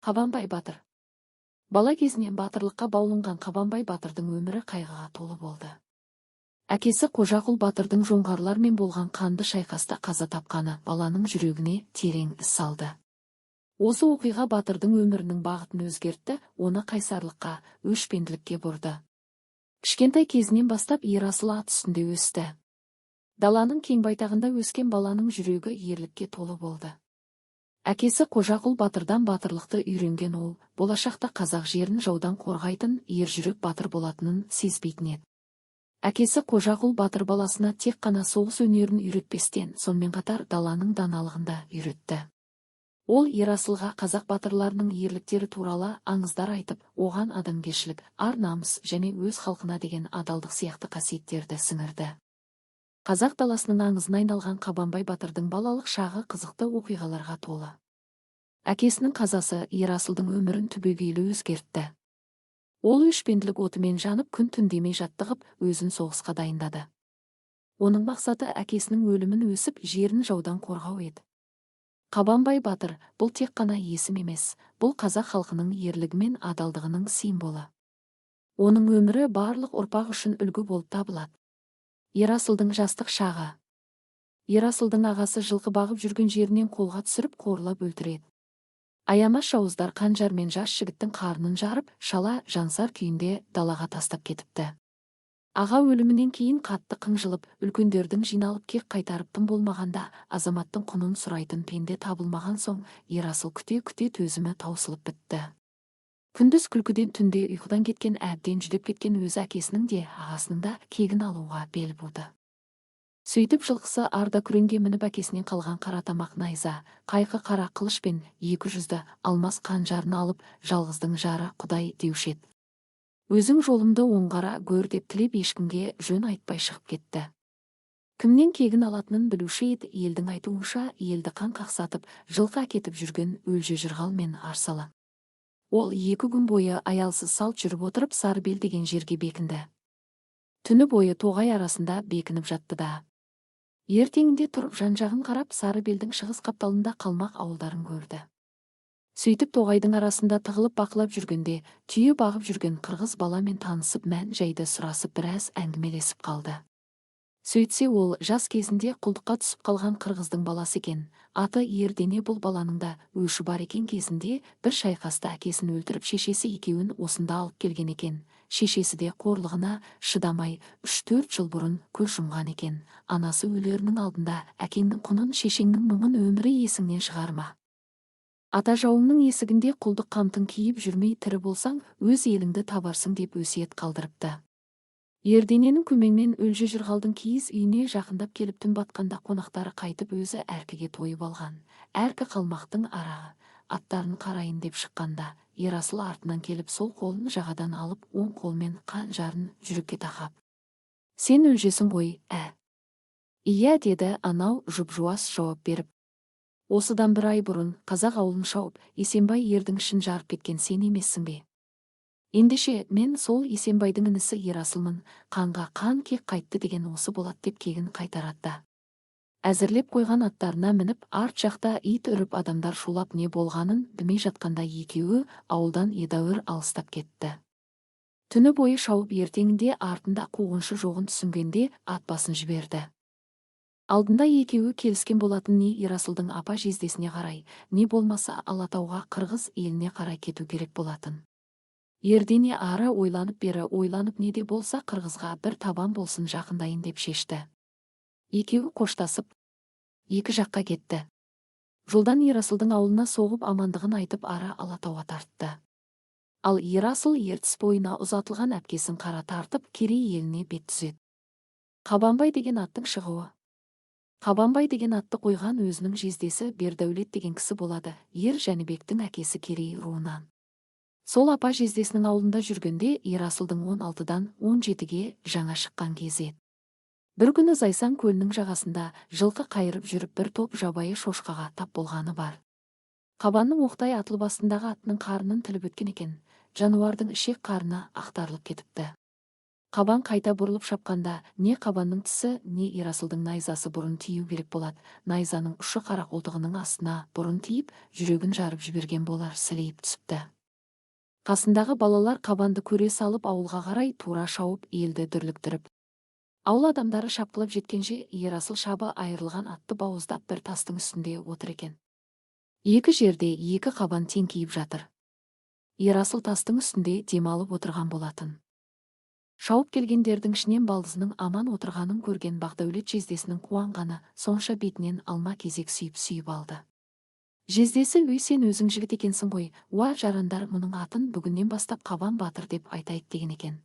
Қабанбай батыр. Бала кезінен батырлыққа баулынған Қабанбай батырдың өмірі қайғыға толы болды. Әкесі Қожақұл батырдың жоңғарлармен болған қанды шайқаста қаза тапқаны баланың жүрегіне терең із салды. Осы оқиға батырдың өмірінің бағытын өзгертті, оны қайсарлыққа, өшпенділікке бұрды. Кішкентай кезінен бастап Ерасыл ат үстінде өсті. Даланың кең байтағында өскен баланың жүрегі ерлікке толы болды. Әкесі Қожақұл батырдан батырлықты үйренген ол, болашақта қазақ жерін жаудан қорғайтын ержүрек батыр болатынын сезбейтін еді. Әкесі Қожақұл батыр баласына тек қана соғыс өнерін үйретпестен, сонымен қатар даланың даналығын да үйретті. Ол Ерасылға қазақ батырларының ерліктері туралы аңыздар айтып, оған адамгершілік, ар-намыс және өз халқына деген адалдық сияқты қасиеттерді сіңірді. Қазақ даласының аңызына айналған Қабанбай батырдың балалық шағы қызықты оқиғаларға толы. Әкесінің қазасы Ерасылдың өмірін түбегейлі өзгертті. Ол өшпенділік отымен жанып, күн-түн демей жаттығып, өзін соғысқа дайындады. Оның мақсаты әкесінің өлімін өсіп, жерін жаудан қорғау еді. Қабанбай батыр бұл тек қана есім емес, бұл қазақ халқының ерлігі мен адалдығының символы. Оның өмірі барлық ұрпақ үшін үлгі болып табылады. Ерасылдың жастық шағы. Ерасылдың ағасы жылқы бағып жүрген жерінен қолға түсіріп, қорлап өлтіреді. Аямас жауыздар қанжармен жас жігіттің қарнын жарып, шала жансар күйінде далаға тастап кетіпті. Аға өлімінен кейін қатты қынжылып, үлкендердің жиналып кек қайтарып тым болмағанда, азаматтың құнын сұрайтын пенде табылмаған соң, Ерасыл күте-күте төзімі таусылып бітті. Күндіз күлкіден, түнде ұйқыдан кеткен, әбден жүдеп кеткен өзі әкесінің де, ағасының да кегін алуға бел буды. Сөйтіп жылқысы арда күреңге мініп, әкесінен қалған қара тамақ найза, қайқы қара қылыш пен екі жүзді алмас қанжарын алып, жалғыздың жары Құдай деуші еді. Өзің жолымды оңғара гөр деп тілеп, ешкімге жөн айтпай шығып кетті. Кімнен кегін алатынын білуші еді, елдің айтуынша, елді қан қақсатып, жылқы әкетіп жүрген Өлже жырғал мен Арсалы. Ол 2 күн бойы аялсыз салт жүріп отырып, Сарыбел деген жерге бекінді. Түні бойы тоғай арасында бекініп жатты да. Ертеңінде тұрып жан-жағын қарап, Сарыбелдің шығыс қапталында қалмақ ауылдарын көрді. Сөйтіп тоғайдың арасында тығылып бақылап жүргенде, түйе бағып жүрген қырғыз баламен танысып, мән жайды сұрасып, біраз әңгімелесіп қалды. Сөйтсе ол жас кезінде құлдыққа түсіп қалған қырғыздың баласы екен. Аты Ердене. Бұл баланың да өші бар екен, кезінде бір шайқаста әкесін өлтіріп, шешесі екеуін осында алып келген екен. Шешесі де қорлығына шыдамай 3-4 жыл бұрын көз жұмған екен. Анасы өлерінің алдында: «Әкеңнің құнын, шешеңнің мұңын өмірі есіңнен шығарма. Ата жауыңның есігінде құлдық қамтын киіп жүрмей, тірі болсаң, өз еліңді табарсың», деп өсиет қалдырыпты. Ердененің көмегімен Өлже жырғалдың киіз үйіне жақындап келіп, түн батқанда қонақтары қайтып, өзі әркіге тойып алған. Әркі қалмақтың арағы, аттарын қарайын деп шыққанда, Ерасыл артынан келіп, сол қолын жағадан алып, оң қолмен қанжарын жүрекке тақап: «Сен Өлжесің ғой, ә?» «Иә», деді анау жұп-жуас жауап беріп. «Осыдан бір ай бұрын қазақ ауылын шауып, Есенбай ердің ішін жарып кеткен сен емессің бе? Ендеше мен сол Есенбайдың інісі Ерасылмын, қанға қан кек қайтты деген осы болады», деп кегін қайтарады. Әзірлеп қойған аттарына мініп, арт жақта ит үріп, адамдар шулап, не болғанын білмей жатқанда, екеуі ауылдан едәуір алыстап кетті. Түні бойы шауып, ертеңінде артында қуғыншы жоғын түсінгенде ат басын жіберді. Алдында екеуі келіскен болатын, не Ерасылдың апа жездесіне қарай, не болмаса Алатауға, қырғыз еліне қарай кету керек болатын. Ердене ары ойланып, бері ойланып, не де болса қырғызға бір табан болсын жақындайын деп шешті. Екеуі қоштасып, екі жаққа кетті. Жолдан Ерасылдың ауылына соғып, амандығын айтып, ары Алатауға тартты. Ал Ерасыл Ертіс бойына ұзатылған әпкесін қара тартып, Керей еліне бет түзеді. Қабанбай деген аттың шығуы. Қабанбай деген атты қойған өзінің жездесі Бердәулет деген кісі болады, ер Жәнібектің әкесі Керей руынан. Сол апа жездесінің ауылында жүргенде Ерасылдың 16-дан 17-ге жаңа шыққан кезі еді. Бір күні Зайсан көлінің жағасында жылқы қайырып жүріп, бір топ жабайы шошқаға тап болғаны бар. Қабанның оқтай атылып астындағы атының қарнын тіліп өткен екен, жануардың ішек қарны ақтарылып кетіпті. Қабан қайта бұрылып шапқанда, не қабанның тісі, не Ерасылдың найзасы бұрын тию керек болады. Найзаның ұшы қара қолтығының астына бұрын тиіп, жүрегін жарып жіберген болар, сілейіп түсіпті. Қасындағы балалар қабанды көре салып ауылға қарай тура шауып, елді дүрліктіріп. Ауыл адамдары шапқылап жеткенше Ерасыл шабы айырылған атты бауыздап бір тастың үстінде отыр екен. Екі жерде екі қабан теңкиіп жатыр. Ерасыл тастың үстінде демалып отырған болатын. Шауып келгендердің ішінен балдызының аман отырғанын көрген Бақдәулет жездесінің қуанғаны сонша, бетінен алма кезек сүйіп-сүйіп алды. Жездесі: "Өй, сен өзің жігіт екенсің ғой, уа, жарандар, мұның атын бүгіннен бастап Қабан батыр деп айтайық", – деген екен.